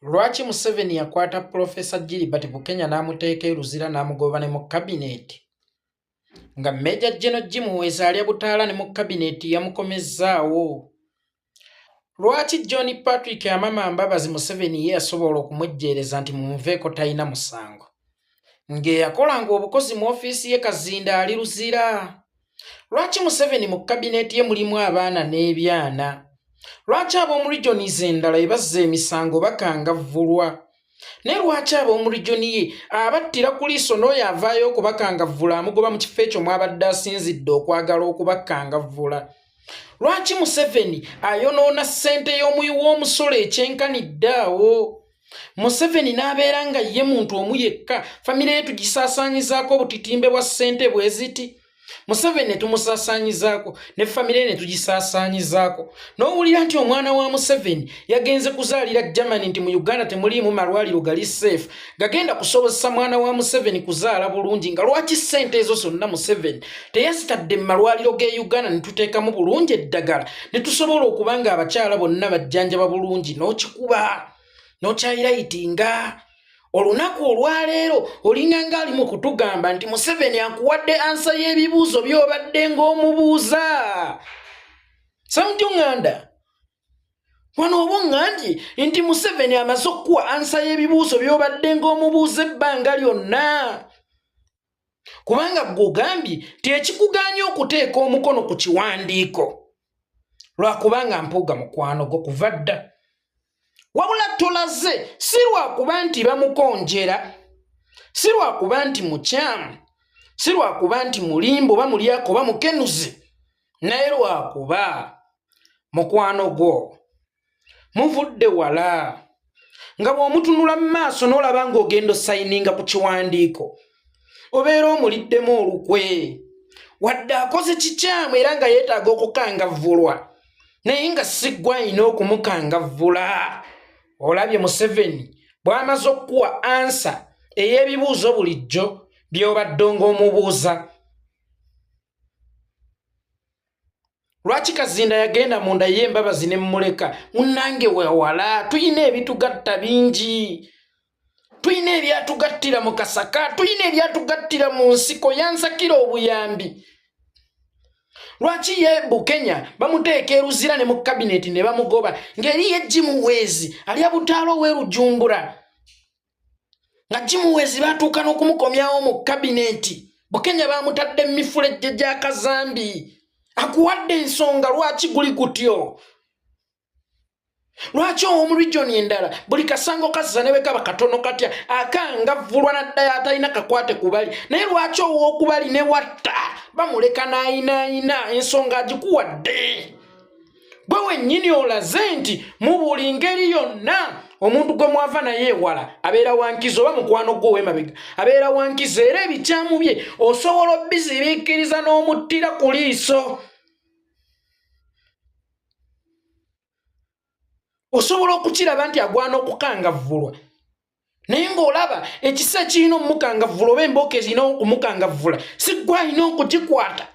Lwaki Museveni yakwata Pulofeesa Gilbert Bukenya n'amuteeka e Luzira n'amugoba ne mu kabineeti? Nga Meeja General Jim Muhwezi alya butaala ne mu kabineeti yamukomezzaawo. Lwaki John Patrick Amama Mbabazi Museveni ye yasobola okumwejjeereza nti mumuveeko talina musango? Ng'eyakolanga obukozi mu ofiisi ye Kazinda ali Luzira. Lwaki Museveni mu kabineeti ye mulimu abaana n'ebyana? Lwaki ab'omu regions endala ebazza emisango bakangavvulwa? Naye lwaki ab'omu region ye abattira ku liiso n'oyo avaayo okubakangavvula amugoba mu kifo ekyo mw'abadde asinzidde okwagala okubakangavvula? Lwaki Museveni ayonoona ssente y'omuwi w'omusolo ekyenkanidde awo? Museveni n'abeera nga ye muntu omu yekka famire ye tugisaasaanyizaako obutitimbe bwa ssente bwe ziti. Museveni ne tumusaasaanyizaako ne famire ye ne tugisaasaanyizaako. N'owulira nti omwana wa Museveni yagenze kuzaalira Germany nti mu Uganda temuliimu malwaliro gali safe gagenda kusobozesa mwana wa Museveni kuzaala bulungi nga lwaki ssente ezo zonna Museveni teyazitadde mu malwaliro g'e Uganda ne tuteekamu bulungi eddagala ne tusobola okuba nga abakyala bonna bajjanjaba bulungi n'okikuba n'okyayirayitinga olunaku olwaleero olinga nga ali mu kutugamba nti Museveni akuwadde ansa y'ebibuuzo by'obadde ng'omubuuza. Samutyo Nganda wano oba oŋŋambye nti Museveni amaze okukuwa ansa y'ebibuuzo by'obadde ng'omubuuza ebbanga lyonna. Kubanga ggwe ogambye nti ekikugaanye okuteeka omukono ku kiwandiiko lwakubanga Mpuuga mukwano gwo kuva dda. Wabula tolaze si lwakuba nti bamukonjera, si lwakuba nti mukyamu, si lwakuba nti mulimba oba mulyako oba mukenuzi, naye lwakuba mukwano gwo. Muvudde wala nga bw'omutunula mu maaso n'olaba ng'ogenda osayininga ku kiwandiiko obeera omuliddemu olukwe wadde akoze kikyamu era nga yeetaaga okukangavvulwa naye nga si ggwe alina okumukangavvula. Olabye Museveni bw'amaze okukuwa ansa ey'ebibuuzo bulijjo by'obadde ng'omubuuza. Lwaki Kazinda yagenda munda ye Mbabazi ne mmuleka? Munnange wewala, tulina ebitugatta bingi, tulina ebyatugattira mu Kasaka, tulina ebyatugattira mu nsiko, yansakira obuyambi. Lwaki ye Bukenya bamuteeka e Luzira ne mu kabineeti ne bamugoba ng'eri ye Jim Muhwezi alya butaala ow'e Rujumbura? Nga Jim Muhwezi baatuuka n'okumukomyawo mu kabineeti, Bukenya baamutadde mu mifulejje gya kazambi. Akuwadde ensonga lwaki guli gutyo, lwaki ow'omu regioni endala buli kasango kazza ne bwe kaba katono katya akangavvulwa naddala atalina kakwate kubali, naye lwaki ow'okubali ne watta bamuleka n'ayinaayina? Ensonga agikuwadde gwe wennyini, olaze nti mu buli ngeri yonna omuntu gwe mwava naye ewala abeera wankizo oba mukwano gwo ow'emabega abeera wankizo, era ebikyamu bye osobola obizibiikiriza n'omuttira ku liiso. Osobola okukiraba nti agwana okukangavvulwa, naye ng'olaba ekisa ekirina omukangavvula oba embooko ezirina okumukangavvula si ggwe alina okugikwata,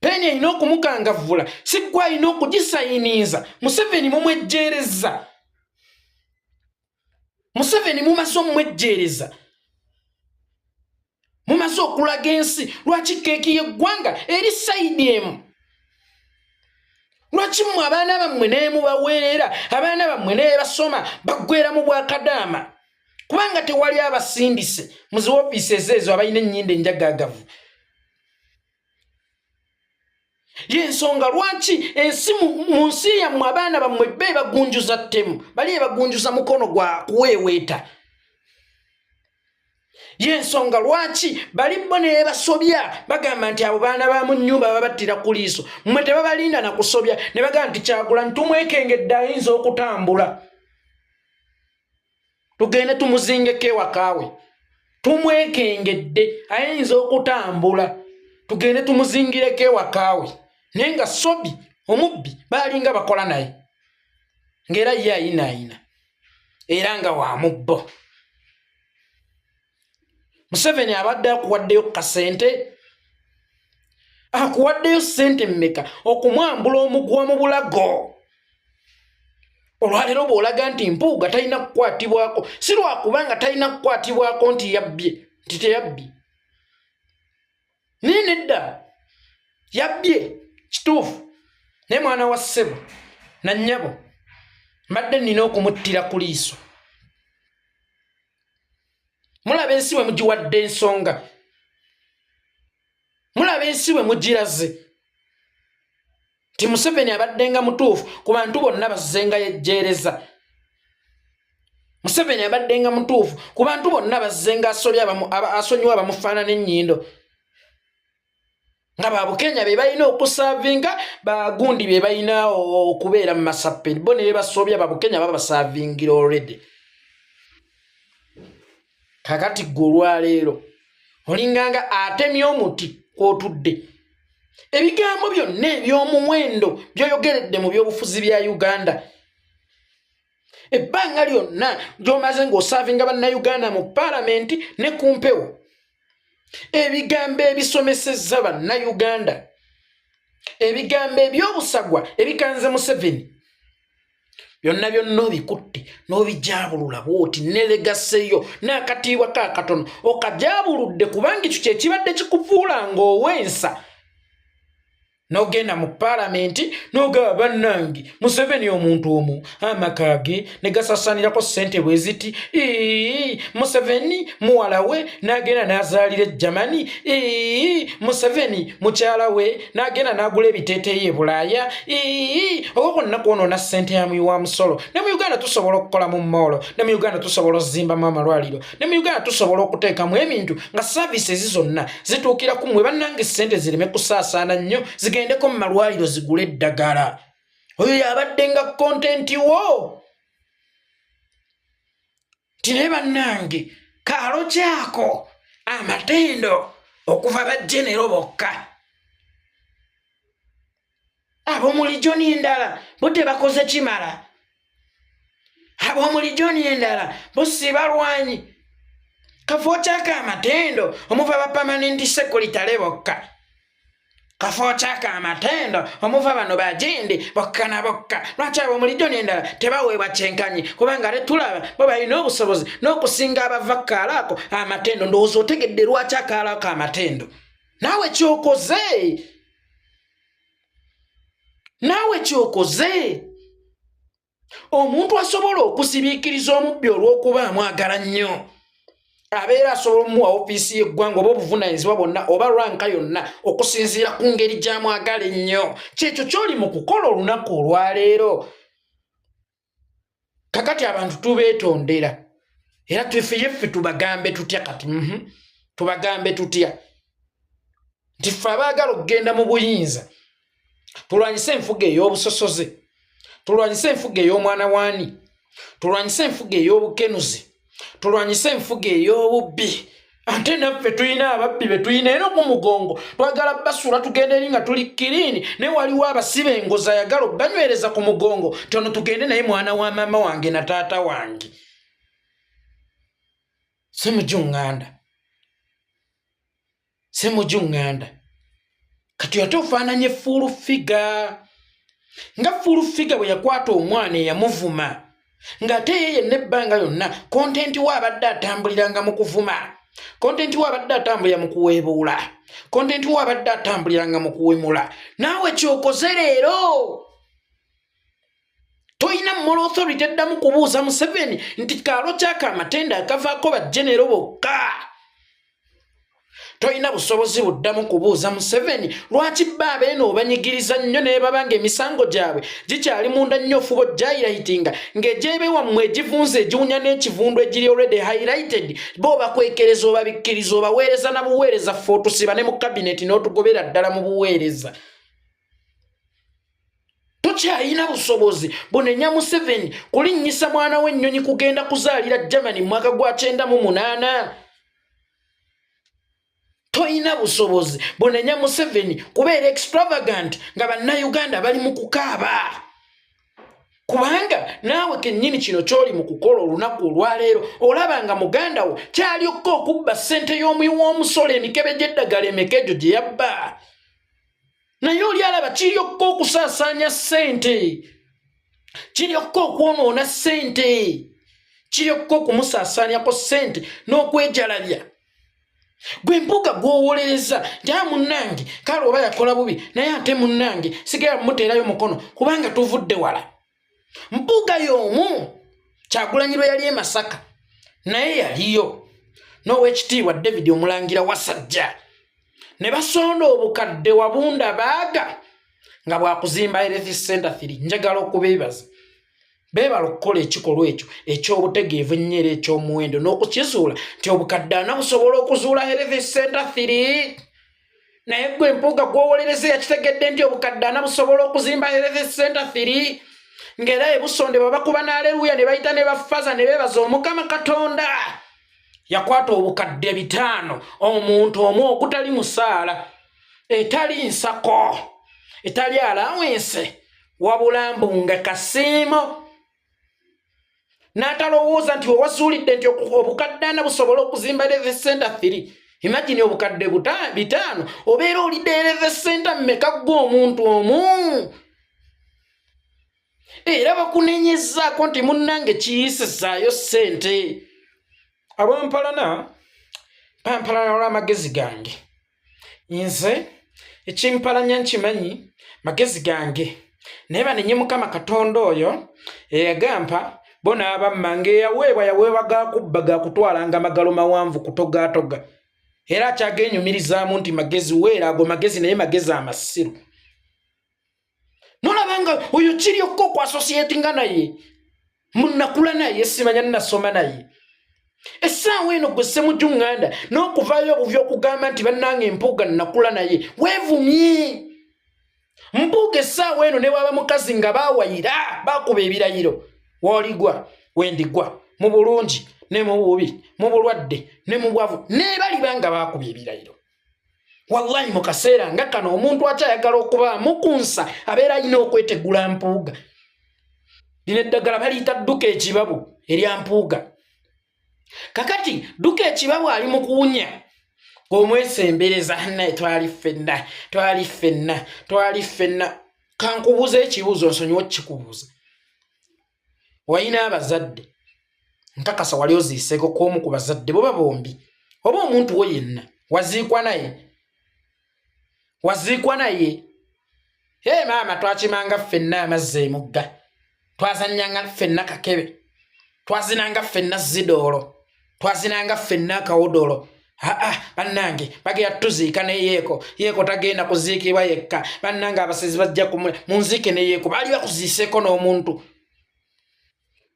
peeni erina okumukangavvula si ggwe alina okugisayiniiza. Museveni mumwejjeereza, Museveni mumaze omumwejjeereza, mumaze okulaga ensi lwaki keeki y'eggwanga eri sayidi emu. Lwaki mmwe abaana bammwe nemubaweerera, abaana bammwe nebasoma baggwera mu bwakadaama kubanga tewali abasindise mu zi ofiisi ezeezo abalina ennyindo enjagaagavu. Y'ensonga lwaki ensi mu nsi yammwe abaana bammwe be bagunjuza ttemu, bali ebagunjuza mukono gwa kuweeweeta. Y'ensonga lwaki bali bo ne basobya bagamba nti abo baana ba mu nnyumba babattira ku liiso, mmwe tebabalinda na kusobya ne bagamba nti Kyagulanyi tumwekengedde ayinza okutambula, tugende tumuzingeko ewaka we, tumwekengedde ayinza okutambula, tugende tumuzingireko ewaka we. Naye nga Sobi omubbi baalinga bakola naye ng'era ye ayinaayina era nga wa mubbo. Museveni abadde akuwaddeyo ku kasente, akuwaddeyo ssente mmeka okumwambula omuguwa mu bulago? Olwaleero bw'olaga nti Mpuuga talina kukwatibwako, si lwakubanga talina kukwatibwako nti yabbye, nti teyabbye, naye nedda, yabbye kituufu, naye mwana wa ssebo na nnyabo mbadde nnina okumuttira ku liiso. Mulaba ensi bwe mugiwadde ensonga, mulaba ensi bwe mugiraze nti Museveni abaddenga mutuufu ku bantu bonna bazzenga yejjeereza. Museveni abaddenga mutuufu ku bantu bonna bazzenga asonyiwa abamufaanana ennyindo, nga babukenya be balina okusaavinga, bagundi be balina okubeera mu masappeni, bo ne bebasoobya babukenya babasaavingira already. Kakati gwe olwaleero olinganga atemye omuti kwotudde. Ebigambo byonna eby'omuwendo by'oyogeredde mu byobufuzi bya Uganda ebbanga lyonna gy'omaze ng'osaavinga bannayuganda mu paalamenti ne ku mpewo, ebigambo ebisomesezza bannayuganda, ebigambo eby'obusagwa ebikanze Museveni, byonna byonna obikutte n'obijabulula bwoti ne legaseyo n'akatiibwa ka katono okajabuludde, kubanga ekyo kye kibadde kikufuula ng'owensa. N'ogenda mu paalamenti n'ogaba, bannange, Museveni omuntu omu amaka ge ne gasasaanirako ssente bwe ziti, Museveni muwala we n'agenda n'azaalira e Germany, Museveni mukyala we n'agenda n'agula ebiteeteeyi e Bulaaya. Okwo kwonna kwonoona ssente ya muwi wa musolo. Ne mu Uganda tusobola okukola mu mall, ne mu Uganda tusobola okuzimbamu amalwaliro, ne mu Uganda tusobola okuteekamu ebintu nga services zonna zituukira ku mmwe. Bannange, ssente zireme kusaasaana nnyo, zigendeko mu malwaliro zigule eddagala. Oyo yabadde nga content wo nti naye bannange kaalo kyako amatendo okuva bajjenero bokka ab'omu region endala bo tebakoze kimala, ab'omu region endala bo si balwanyi. Kafo kyako amatendo omuva ba permanent secretary bokka, kafo kyako amatendo omuva bano bagindi bokka na bokka. Lwaki ab'omu region endala tebaweebwa kyenkanyi? Kubanga ate tulaba bo balina obusobozi n'okusinga abava kaalaako amatendo. Ndowooza otegedde lwaki akaalaako amatendo. Naawe kyokoze, naawe kyokoze. Omuntu asobola okusibiikiriza omubbi olw'okuba amwagala nnyo, abeera asobola omuwa ofiisi y'eggwanga oba obuvunanyizibwa bwonna oba rank yonna okusinziira ku ngeri gy'amwagala ennyo. Kyekyo kyoli mu kukola olunaku olwaleero. Kakati abantu tubeetondera era twefeye ffe tubagambe tutya kati? Tubagambe tutya nti ffe abaagala okugenda mu buyinza tulwanyise enfuga ey'obusosoze, tulwanyise enfuga ey'omwana waani, tulwanyise enfuga ey'obukenuzi, tulwanyise enfuga ey'obubbi, ate naffe tulina ababbi be tulina era ku mugongo twagala basula tugende eri nga tuli clean, naye waliwo abasiba engozi ayagala obbanywereza ku mugongo tono tugende naye mwana wa maama wange na taata wange. Semuju Ŋŋanda, Semuju Ŋŋanda, kati ate ofaananye Full Figure, nga Full Figure bwe yakwata omwana eyamuvuma, ng'ate ye yenna ebbanga yonna content we abadde atambuliranga mu kuvuma, content we abadde atambulira mu kuweebuula, content we abadde atambuliranga mu kuwemula. Naawe kyokoze leero. Toyina moral authority eddamu kubuuza Museveni nti kaalo kyako amatendo akavaako bajjenero bokka. Tolina busobozi buddamu kubuuza Museveni lwaki bba abeeno obanyigiriza nnyo naye babanga emisango gyabwe gikyali munda nnyo, ofuba ojjayirayitinga ng'egyebe wammwe egivunze, egiwunya n'ekivundu, egiri already highlighted, bo obakwekereza, obabikkiriza, obaweereza na buweereza. Ffe otusiba ne mu kabineti n'otugobera ddala mu buweereza. Tokyalina busobozi bunenya Museveni kulinnyisa mwana w'ennyonyi kugenda kuzaalira Germany mu mwaka gwa 98. Toyina busobozi bunenya Museveni kubeera extravagant nga bannayuganda bali mu kukaaba, kubanga naawe kennyini kino kyoli mu kukola olunaku olwaleero. Olaba nga muganda wo kyalyokka okubba ssente y'omuwi w'omusolo, emikebe gy'eddagala emeka egyo gye yabba, naye oli alaba kiryokka okusaasaanya ssente. Kiryokka okwonoona ssente, kiryokka okumusaasaanyako ssente n'okwejalabya. Gwe Mpuuga gwowolereza nti a munnange kale oba yakola bubi, naye ate munnange sigala mumuteerayo mukono kubanga tuvudde wala. Mpuuga y'omu Kyagulanyi lwe yali e Masaka naye yaliyo n'Owekitiibwa David Omulangira Wasajja ne basonda obukadde wabunda baaga nga bwakuzimba health center 3. Njagala okubeebaza, beebala okukola ekikolwa ekyo eky'obutegeevu ennyo era eky'omuwendo, n'okukizuula nti obukadde 40 busobola okuzuula health center 3. Naye gwe Mpuuga gwowolereza yakitegedde nti obukadde 40 busobola okuzimba health center 3, ng'era ebusondebwa bakuba n'aleluya ne bayita ne bafaza ne beebaza Omukama Katonda. Yakwata obukadde 5 omuntu omu okutali musaala, etali nsako, etali alawense, wabula mbu nga kasiimo, n'atalowooza nti wewazuulidde nti obukadde 40 busobola okuzimba health center 3. Imagine, obukadde 5 obeera olidde health center mmeka ggwe omuntu omu? Era bakunenyezaako nti munnange kiyisizaayo ssente. Abampalana bampalana olw'amagezi gange. Nze ekimpalanya nkimanyi, magezi gange, naye banenye Mukama Katonda oyo eyagampa bo n'abamma ng'eyaweebwa yaweebwa gakubba gakutwalanga magalo mawanvu kutogaatoga, era akyagenyumirizaamu nti magezi weera ago magezi, naye magezi amasiru. Nolaba nga oyo kiryokka okwassociatinga naye, munakula naye, simanya nasoma naye. Essaawa eno gwe Ssemujju Ŋŋanda n'okuvaayo obuvi okugamba nti bannange Mpuuga nakula naye, weevumye. Mpuuga essaawa eno ne bwaba mukazi nga baawayira bakuba ebirayiro, wooligwa wendigwa, mu bulungi ne mu bubi, mu bulwadde ne mu bwavu, ne baliba nga baakubye ebirayiro. Wallahi, mu kaseera nga kano omuntu akyayagala okubaamu ku nsa abeera alina okwetegula Mpuuga. Lino eddagala baliyita dduka ekibabu erya Mpuuga. Kakati dduka ekibabu ali mu kuwunya omwesembereza naye twali ffenna, twali ffenna, twali ffenna. Kankubuuza ekibuuzo, nsonyiwa okukikubuuza. Walina abazadde? Nkakasa wali oziiseeko kwomu ku bazadde boba bombi oba omuntu wo yenna. Waziikwa naye? Waziikwa naye? E maama, twakimanga ffenna amazzi emugga, twazanyanga ffenna kakebe, twazinanga ffenna zidoolo, twazinanga ffenna akawodolo. Aa, bannange, bagenda tuziika neyeeko. Yeeko tagenda kuziikibwa yekka. Bannange, abasezi bajja munziike neyeeko. Baali bakuziiseeko n'omuntu?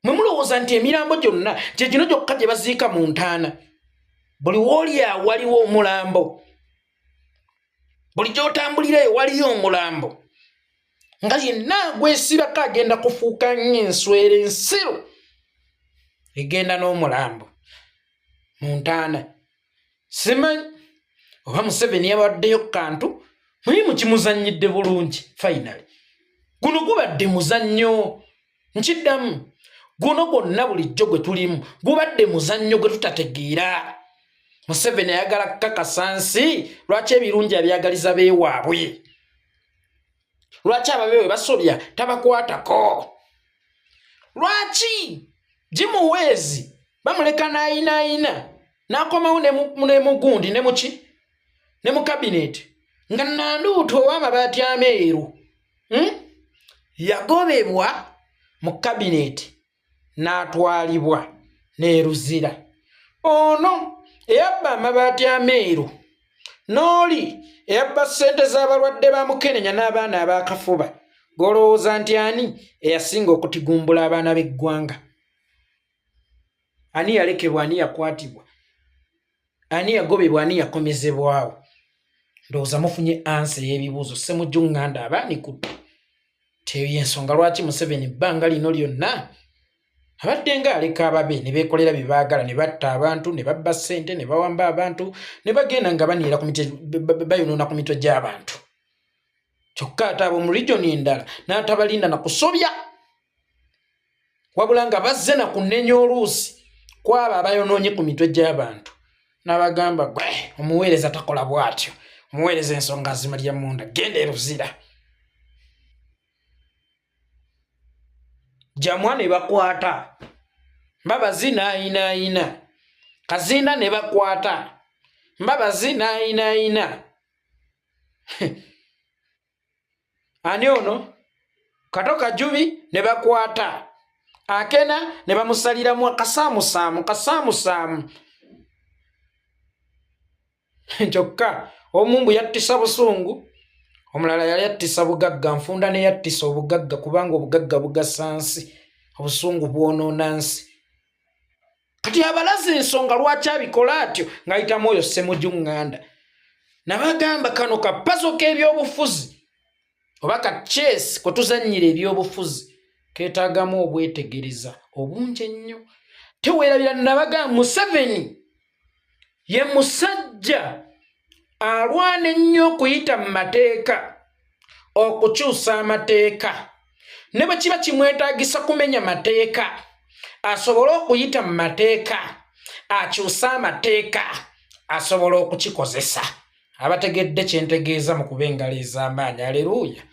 Mwe mulowooza nti emirambo gyonna gye gino gyokka gye baziika mu ntaana? Buli wooli awaliwo omulambo, buli gy'otambulirayo waliyo omulambo, nga yenna gwesibako agenda kufuuka ng'enswera ensiru egenda n'omulambo mu ntaana. Simanyi oba Museveni yabaddeyo kantu mulimu kimuzannyidde bulungi. Finally, guno gubadde muzannyo. Nkiddamu, guno gwonna bulijjo gwe tulimu gubadde muzannyo gwe tutategeera. Museveni ayagala kukakasa nsi lwaki ebirungi abyagaliza beewaabwe, lwaki ababe bwe basobya tabakwatako, lwaki gimuweezi bamuleka n'ayinaayina n'akomawo ne mugundi ne muki ne mu kabineeti nga nanduutu ow'amabaati ameeru, Yagobebwa mu kabineeti n'atwalibwa n'eruzira. Ono eyabba amabaati ameeru n'oli eyabba ssente z'abalwadde ba mukenenya n'abaana ab'akafuba, g'olowooza nti ani eyasinga okutigumbula abaana b'eggwanga? Ani yalekebwa? Ani yakwatibwa? Ani yagobebwa? Ani yakomezebwawo? Ndowooza mufunye answer ey'ebibuuzo Ssemujju Ŋŋanda abaanikudde. Teyo yensonga lwaki Museveni bbanga lino lyonna abadde nga aleka ababe ne beekolera bye baagala, ne batta abantu, ne babba ssente, ne bawamba abantu, ne bagenda nga baniira ku mitwe, bayonoona ku mitwe gy'abantu. Kyokka ate ab'omu region endala n'atabalinda na kusobya, wabula nga bazze na kunenya oluusi kwabo abayonoonye ku mitwe gy'abantu, n'abagamba, "Gwe omuweereza takola bw'atyo, omuweereza ensonga azimalira munda, genda eruzira." Jamwa ne bakwata Mbabazi n'ayinaayina, Kazinda ne bakwata Mbabazi n'ayinaayina. Ani ono? Kato Kajubi ne bakwata Akena ne bamusaliramu akasaamusaamu kasaamusaamu. Kyokka omu mbu yattisa busungu, omulala yali attisa bugagga. Nfunda ne yattisa obugagga, kubanga obugagga bugasa nsi, obusungu bwonoona nsi. Kati abalaze ensonga lwaki abikola atyo ng'ayitamu oyo Ssemuju Nganda. Nabagamba kano kapazo k'ebyobufuzi oba ka chess kwe tuzannyira ebyobufuzi keetaagamu obwetegereza obungi ennyo. Teweerabira nabagamba Museveni ye musajja alwana ennyo okuyita mu mateeka okukyusa amateeka, ne bwe kiba kimwetaagisa kumenya mateeka asobole okuyita mu mateeka akyuse amateeka asobola okukikozesa. Abategedde kyentegeeza mu kuba engalo ez'amaanyi, aleruuya.